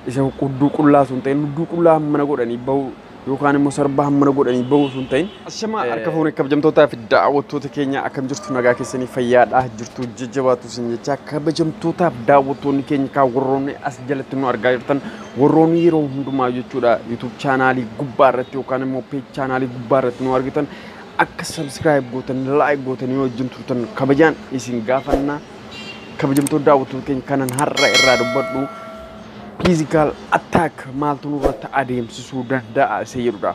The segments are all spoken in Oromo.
Isa hudduu qullaa sun ta'in, hudduu qullaa hammana godhanii bahu yookaan immoo sarbaa hammana godhanii bahu sun ta'in. Ashama harka fuunee kabajamtootaa fi daawwattoota keenya, akkam jirtu? Nagaa keessanii, fayyaadhaa jirtu? Jajjabaatu isin jecha. Kabajamtootaa fi daawwattoonni keenya kaan warroonni as jalatti nu argaa jirtan, warroonni yeroo hundumaa jechuudha YouTube chaanaalii gubbaa irratti yookaan immoo page chaanaalii gubbaa irratti nu argitan, akka subscribe gootan, like gootanii wajjin turtan kabajaan isin gaafannaa. Kabajamtoota daawwattoota keenya, kanan har'a irraa dubbadhu physical attack maaltu nurratti adeemsisuu danda'a isa jedhudha.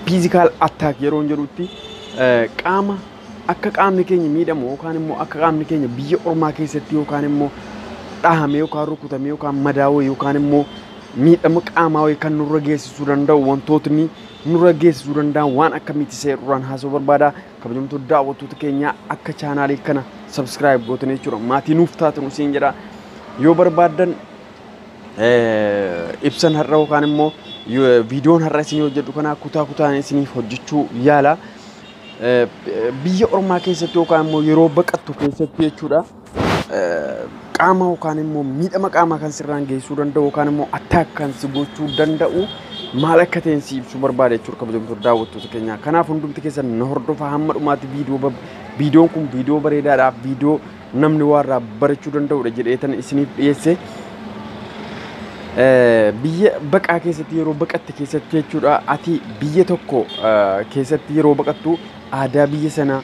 Physical attack yeroo jedhutti qaama akka qaamni keenya miidhamu yookaan immoo akka qaamni keenya biyya ormaa keessatti yookaan immoo dhahame yookaan rukutame yookaan madaawee yookaan immoo miidhama qaamaa wayii kan nurra geessisuu danda'u, wantootni nurra geessisuu danda'an waan akkamitti seerurraan haasa'uu barbaada. Kabajamtoota daawwattoota keenyaa, akka chaanaalii kana subscribe gootanii jechuudha maatii nuuf taatan isin jedha. Yoo barbaaddan ibsan har'a yookaan immoo viidiyoon har'a isinii hojjedhu kana kutaa kutaan isiniif hojjechuu yaala. Biyya ormaa keessatti yookaan immoo yeroo baqattu keessatti jechuudha, qaama yookaan immoo miidhama qaamaa kan sirraan geessisuu danda'u yookaan immoo attack kan si gochuu danda'u maal akka ta'e si ibsuu barbaada jechuudha, kabajamtoota daawwattoota keenyaa. Kanaaf hundumti keessan na hordofaa hamma dhumaatti. Viidiyoon kun viidiyoo bareedaadha. Viidiyoo namni waa irraa barachuu danda'udha jedheetan isiniif dhiyeesse. Biyya baqaa keessatti, yeroo baqatte keessatti jechuudha, ati biyya tokko keessatti yeroo baqattu aadaa biyya sanaa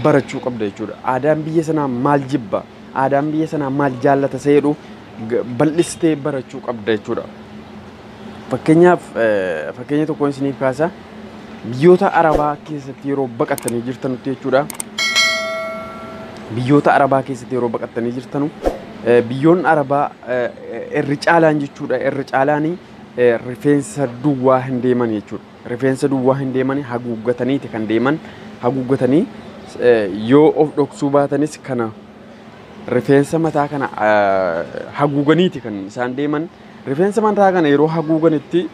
barachuu qabda jechuudha. Aadaan biyya sanaa maal jibba? Aadaan biyya sanaa maal jaallata isa jedhu bal'istee barachuu qabda jechuudha. Fakkeenyaaf, fakkeenya tokkoon isiniif kaasa. Biyyoota Arabaa keessatti yeroo baqattanii jirtanutti jechuudha. Biyyoota Arabaa keessatti yeroo baqattanii jirtanu, biyyoonni Arabaa irri caalaan jechuudha, irri caalaanii rifeensa duwwaa hin deeman jechuudha. Rifeensa duwwaa hin deeman, haguuggataniiti kan deeman. Haguuggatanii yoo of dhoksuu baatanis kana rifeensa mataa kana haguuganiiti kan isaan deeman. Rifeensa mataa kana yeroo haguuganitti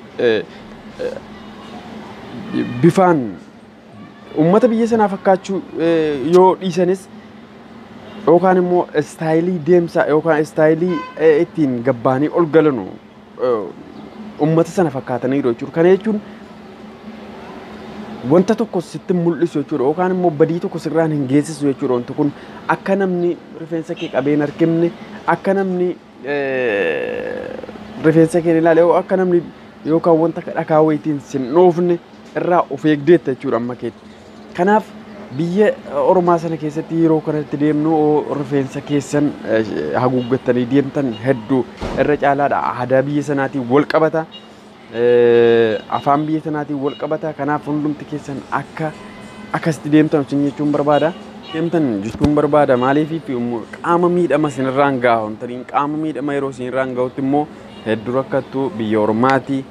bifaan uummata biyya sanaa fakkaachuu yoo dhiisanis, yookaan immoo istaayilii deemsaa yookaan istaayilii ittiin gabbaanii ol galanu uummata sana fakkaataniiru jechuudha. Kana jechuun wanta tokko sitti mul'isu jechuudha, yookaan immoo badii tokko sirraan hin geessisu jechuudha. Wanti kun akka namni rifeensa kee qabee hin argimne, akka namni rifeensa kee ilaale, akka namni yookaan wanta dhakaa wayiitiin sin dhoofne irraa of eegdeetta jechuudha amma keetti. Kanaaf biyya ormaa sana keessatti yeroo kanatti deemnu rifeensa keessan haguuggattanii deemtan hedduu irra caalaadha. Aadaa biyya sanaatiin wal qabata. Afaan biyya sanaatiin wal qabata. Kanaaf hundumti keessan akka akkasitti deemtan isin jechuun barbaada. Deemtan jechuun barbaada. Maaliif? Qaama miidhama isinirraan gaha. Wantaniin qaama miidhama yeroo isinirraan gahutti immoo hedduu rakkattu, biyya ormaati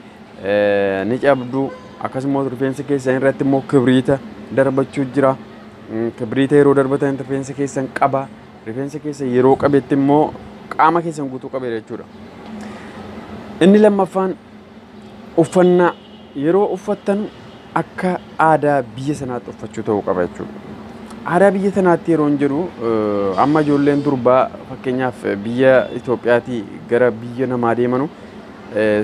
ni cabdu. Akkasumas rifeensa keessan irratti immoo kibriita darbachuu jira. Kibriita yeroo darbatan rifeensa keessan qaba. Rifeensa keessan yeroo qabetti immoo qaama keessan guutuu qabeera jechuudha. Inni lammaffaan uffannaa yeroo uffattan akka aadaa biyya sanaatti uffachuu ta'uu qaba jechuudha. Aadaa biyya sanaatti yeroo hin jedhu, amma ijoolleen durbaa fakkeenyaaf biyya Itoophiyaatii gara biyya namaa deemanu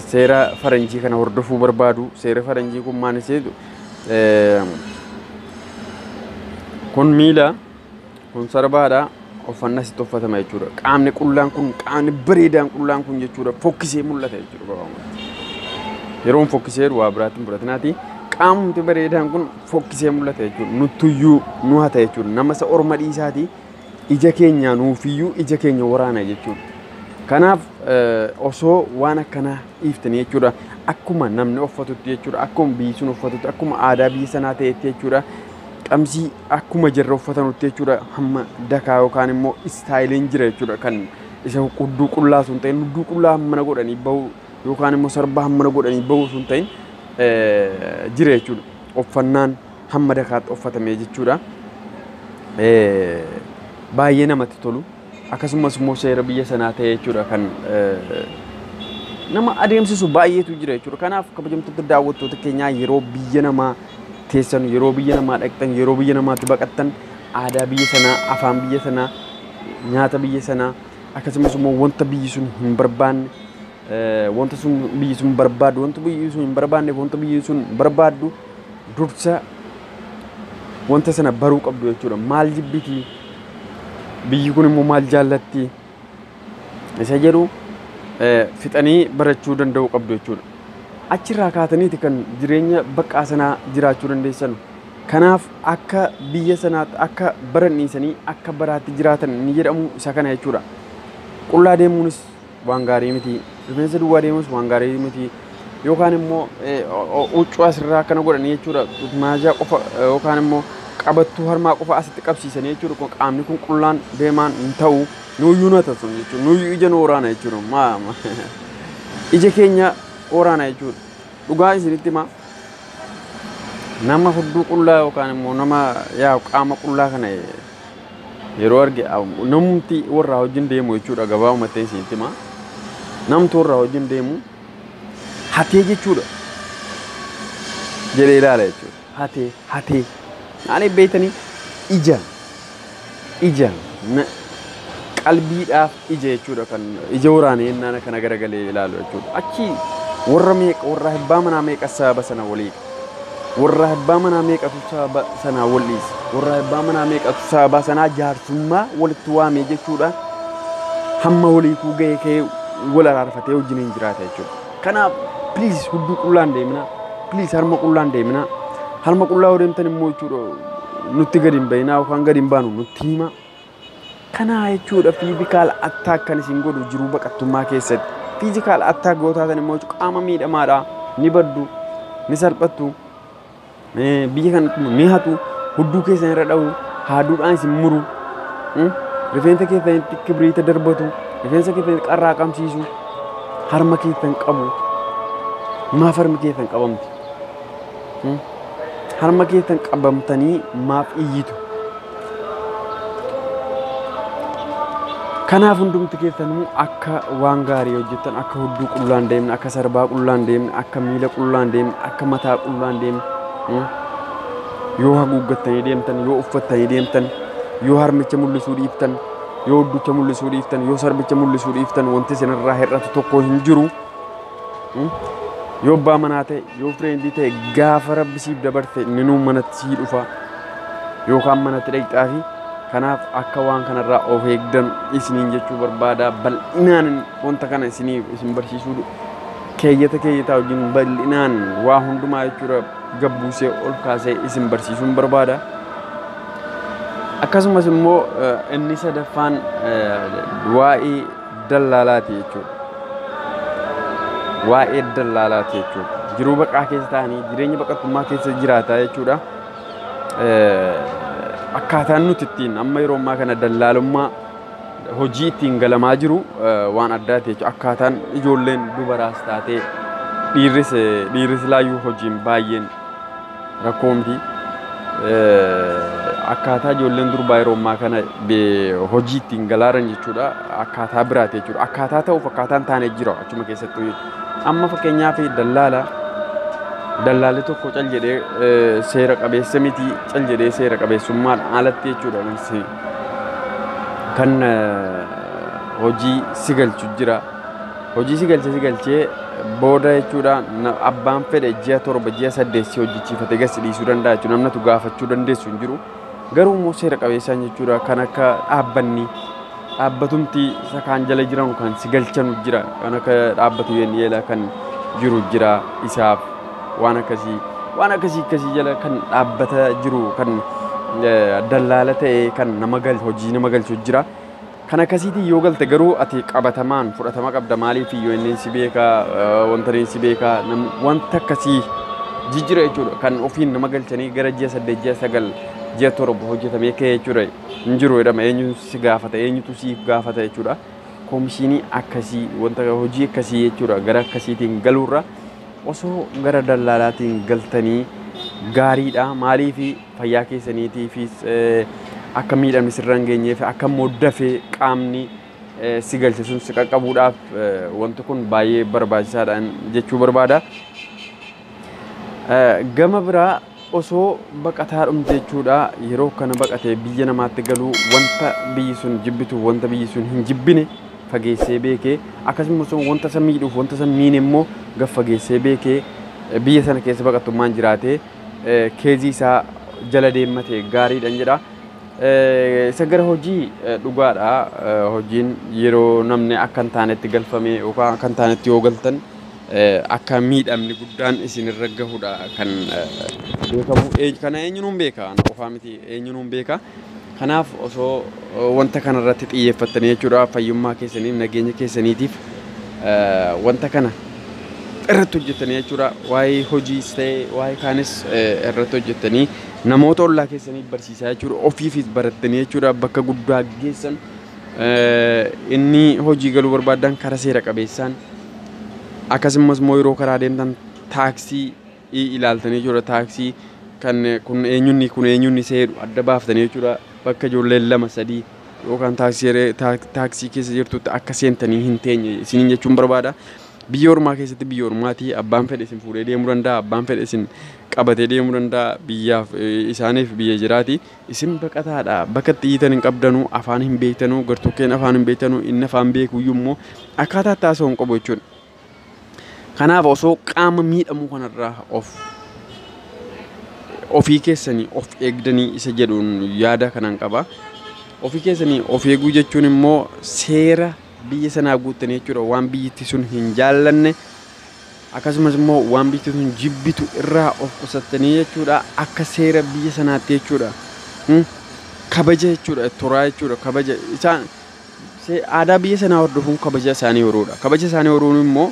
seera faranjii kana hordofuu barbaadu. Seera faranjii kun maal iseetu, kun miila, kun sarbaadha, uffannaa sitti uffatama jechuudha. Qaamni qullaan kun, qaamni bareedaan qullaan kun jechuudha, fokkisee mul'ata jechuudha gabaabumatti. Yeroon fokkisee waa biraatti hin fudhatinaati. Qaamni bareedaan kun fokkisee mul'ata jechuudha. Nuttuyyuu nu hata jechuudha. Nama isa orma dhiisaati ija keenya nuufiyyuu ija keenya waraana jechuudha. Kanaaf osoo waan akkanaa dhiiftanii jechuudha. Akkuma namni uffatutti jechuudha. Akkuma biyyi sun uffatutti, akkuma aadaa biyya sanaa ta'etti jechuudha. Qamsii akkuma jirra uffatanutti jechuudha. Hamma dakaa yookaan immoo istaayiliin jira jechuudha. Kan isa hudduu qullaa sun ta'in, hudduu qullaa hammana godhanii bahu yookaan immoo sarbaa hammana godhanii bahu sun ta'in jira jechuudha. Uffannaan hamma dakaatti uffatamee jechuudha. Baay'ee namatti tolu. Akkasumas immoo seera biyya sanaa ta'e jechuudha kan nama adeemsisu baay'eetu jira jechuudha. Kanaaf kabajamtoota daawwattoota keenyaa, yeroo biyya namaa teessan, yeroo biyya namaa dhaqxan, yeroo biyya namaatti baqattan, aadaa biyya sanaa, afaan biyya sanaa, nyaata biyya sanaa, Akkasumas immoo wanta biyyi sun hin barbaanne, wanta sun biyyi sun barbaaddu, wanta biyyi sun hin barbaanne, wanta biyyi sun barbaaddu dursa wanta sana baruu qabdu jechuudha. Maal jibbiti, biyyi kun immoo maal jaallatti isa jedhu fixanii barachuu danda'uu qabdu jechuudha. Achirraa kaataniiti kan jireenya baqaa sanaa jiraachuu dandeessan. Kanaaf akka biyya sanaatti akka baranniisanii akka baraatti jiraatan ni jedhamu isa kana jechuudha. Qullaa deemuunis waan gaarii miti. Rifeensa duwwaa deemuunis waan gaarii miti. Yookaan immoo huccuu asirraa akkana godhanii jechuudha. Maajaa qofa yookaan immoo qabattuu harmaa qofa asitti qabsiisanii jechuudha. Qaamni kun qullaan deemaan hin ta'u. Nuyyuu na tasu jechuudha. Nuyyuu ija nu waraana jechuudha. Ija keenya waraana jechuudha. Dhugaa isinitti himaa. Nama hudduu qullaa yookaan immoo nama yaa qaama qullaa kana yeroo arge namti warraa wajjin deemu jechuudha, gabaabumatti isinitti himaa. Namti warraa wajjin deemu hatee jechuudha jedhee ilaala jechuudha. Hatee hatee maaliif beektanii ija ija qalbiidhaaf ija jechuudha, kan ija waraanee yennaan kana garagalee ilaalu jechuudha. Achi warra meeqa, warra abbaa manaa meeqa sababa sana walii, warra abbaa manaa meeqatu sababa sanaa wal dhiise, warra abbaa manaa meeqatu sababa sanaa jaarsummaa walitti waamee jechuudha, hamma waliikuu ga'ee ka'ee wal araarfatee wajjin hin jiraata jechuudha. Kanaaf please hudduu qullaan deeminaa, please harma qullaan deeminaa. Harma qullaa yoo deemtan immoo jechuudha nutti gadi hin bayinaa yookaan gadi hin baanu nutti himaa. Kanaa jechuudha physical attack kan isin godhu jiruu baqattummaa keessatti. Physical attack yoo taatan immoo qaama miidhamaadha, ni baddu, ni salphattu, biyya kanatti ni hatu, hudduu keessan irra dha'u, haaduudhaan isin muru, rifeensa keessanitti kibriita darbatu, rifeensa keessanitti qarraa qabsiisu, harma keessan qabu. Maaf harmi keessan qabamti? Harma keessan qabamtanii maaf iyyitu? Kanaaf hundumti keessanuu akka waan gaarii hojjettan, akka hudduu qullaan deemne, akka sarbaa qullaan deemne, akka miila qullaan deemne, akka mataa qullaan deemne, yoo haguuggattanii deemtan, yoo uffattanii deemtan, yoo harmicha mul'isuu dhiiftan, yoo hudducha mul'isuu dhiiftan, yoo sarbicha mul'isuu dhiiftan, wanti isinirraa hir'atu tokko hin jiru. Yoo abbaa manaa ta'e, yoo friend ta'e, gaafa rabbi siif dabarte ninuu manatti sii dhufa yookaan manatti dhaqxaafi. Kanaaf akka waan kanarraa of eegdan isiniin jechuu barbaada. Bal'inaan wanta kana isiniif isin barsiisuu keeyyata keeyyataa wajjin bal'inaan waa hundumaa jechuudha gabbuusee ol kaasee isin barsiisuun barbaada. Akkasumas immoo inni sadaffaan waa'ee dallaalaati jechuudha. Waa'ee dallaalaati jechuudha. Jiruu baqaa keessa ta'anii jireenya baqattummaa keessa jiraataa jechuudha. Akkaataan nuti ittiin amma yeroo ammaa kana dallaalummaa hojii ittiin galamaa jiru waan addaati jechuudha. Akkaataan ijoolleen dubaraas taatee dhiirris laayyuu hojiin baay'een rakkoo miti. Akkaataa ijoolleen durbaa yeroo ammaa kana hojii ittiin galaaran jechuudha. Akkaataa biraati jechuudha. Akkaataa ta'uuf akkaataan taane jira achuma keessattuu. Amma fakkeenyaaf dallaalli tokko cal jedhee seera qabeessa miti, cal jedhee seera qabeessummaan alatti jechuudha kan hojii si galchu jira. Hojii si galchee si galchee booda jechuudha abbaan fedhe ji'a 7 ji'a 8 si hojjechiifatee gasi dhiisuu danda'a jechuudha. Namnatu gaafachuu dandeessu hin jiru. Garuu immoo seera qabeessaan jechuudha kan akka dhaabbanni dhaabbatumti isa kaan jala jiran kan si galchanu jira. Kan akka dhaabbatu yeela kan jiru jira, isaaf waan akkasii waan akkasii akkasii jala kan dhaabbata jiru kan dallaala ta'e kan nama galchu hojii nama galchu jira. Kan akkasiitiin yoo galte garuu ati qabatamaan fudhatama qabda. Maaliif iyyuu inni si beekaa, wanta inni si beekaa, wanta akkasii jijjiira jechuudha. Kan ofiin nama galchanii gara ji'a 8 ji'a 9 ji'a 7 hojjetamee ka'e jechuudha hin jiru jedhama. Eenyutu si gaafata, eenyutu siif gaafata jechuudha. Koomishinii akkasii wanta hojii akkasii jechuudha gara akkasiitiin galuurra osoo gara dallaalaatiin galtanii gaariidha. Maaliif fayyaa keessaniitiifis akka miidhamni sirra hin geenyeef, akka immoo dafee qaamni si galche sun si qaqqabuudhaaf wanti kun baay'ee barbaachisaadha jechuu barbaada. Gama biraa osoo baqataa dhumte jechuudha yeroo kana baqatee biyya namaatti galuu wanta biyyi sun jibbitu, wanta biyyi sun hin jibbine fageessee beekee, akkasumas wanta isa miidhuuf wanta isa miine immoo gad fageessee beekee biyya sana keessa baqattummaan jiraatee keezii isaa jala deemmate gaariidhaan jedha. Isa gara hojii dhugaadha. Hojiin yeroo namni akka hin taanetti galfame yookaan akka hin taanetti yoo galtan akka miidhamni guddaan isinirra gahudha kan beekamu. Kana eenyuun beeka? Ana qofaa miti, eenyuun beeka. Kanaaf osoo wanta kanarratti xiyyeeffattanii jechuudha, fayyummaa keessaniif, nageenya keessaniitiif wanta kana irratti hojjettanii jechuudha. Waa'ee hojiis ta'e waa'ee kaanis irratti hojjettanii namoota ollaa keessanii barsiisaa jechuudha. Ofiifis barattanii jechuudha bakka guddaa geessan. Inni hojii galuu barbaadan karaa seera qabeessaan, akkasumas immoo yeroo karaa deemtan taaksii ilaaltanii jechuudha. Taaksii kan kun eenyunni kun eenyunni seeru adda baaftanii jechuudha. Bakka ijoolleen 2 3 yookaan taaksii keessa jirtutti akka seentanii hin teenye isiniin jechuun barbaada. Biyya ormaa keessatti biyya ormaatii abbaan fedhe isin fuudhee deemuu danda'a, abbaan fedhe isin qabatee deemuu danda'a, biyyaaf isaaniif biyya jiraati. Isin baqataadha, bakka itti hiitan hin qabdanuu, afaan hin beektanuu, gartokkeen afaan hin beektanuu, inni afaan beekuyyuu immoo akkaataa itti haasa'u hin qabu jechuudha. Kanaaf osoo qaama miidhamuu kanarraa ofii keessanii of eegdanii isa jedhuun yaada kanan qaba. Ofii keessanii of eeguu jechuun immoo seera biyya sanaa guuttanii jechuudha. Waan biyyittii sun hin jaallanne akkasumas immoo waan biyyittii sun jibbitu irraa of qusattanii jechuudha. Akka seera biyya sanaatti jechuudha. Kabaja jechuudha, toraa jechuudha, kabaja isaan aadaa biyya sanaa hordofuun kabaja isaanii horuudha. Kabaja isaanii horuun immoo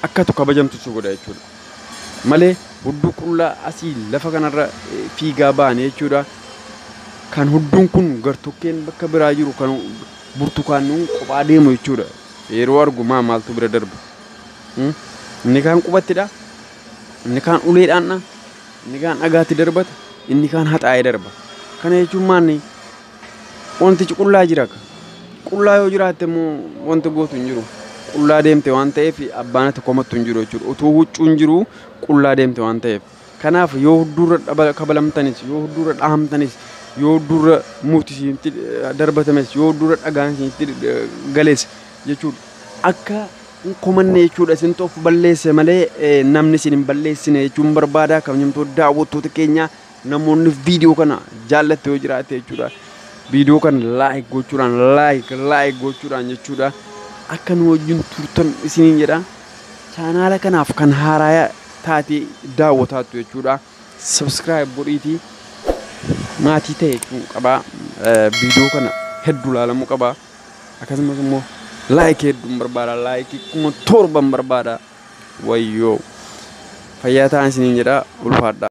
akkatu kabajamtu si godha jechuudha. Malee hudduu qullaa asii lafa kanarra fiigaa ba'anii jechuudha. Kan hudduun kun gartokkeen bakka biraa jiru kan burtukaanni kophaa deemu jechuudha. Yeroo argu maaltu bira darba? Inni kaan qubattidha. Inni kaan uleedhaanidha. Inni kaan dhagaatti darbata. Inni kaan haxaa'ee darba. Kana jechuun maanni wantichi qullaa jira. Qullaa yoo jiraatte immoo wanti gootu hin jiru. Qullaa deemte waan ta'eef abbaan ati komattu hin jiru jechuudha. Utuu huccuun jiru qullaa deemte waan ta'eef. Kanaaf yoo hudduurra kabalamtanis, yoo hudduurra dhahamtanis, yoo hudduurra mukti isinitti darbatames, yoo hudduurra dhagaan isinitti gales jechuudha. Akka hin komanne jechuudha. Isintu of balleesse malee namni isin hin balleessine jechuun barbaada. Kabajamtoota daawwattoota keenyaa, namoonni viidiyoo kana jaallatte yoo jiraatte jechuudha. Viidiyoo kana like gochuudhaan, like like gochuudhaan jechuudha. Akka nu wajjin turtan isiniin jedha. Chaanaala kanaaf kan haaraa taate daawwataattu jechuudha. Subscribe godhiitii maatii ta'e jechuun qabaa. Viidiyoo kana hedduu ilaalamuu qabaa. Akkasumas immoo like hedduun barbaada. Like 7,000 barbaada. Wayyoo. Fayyaa ta'an isiniin jedha. Ulfaadha.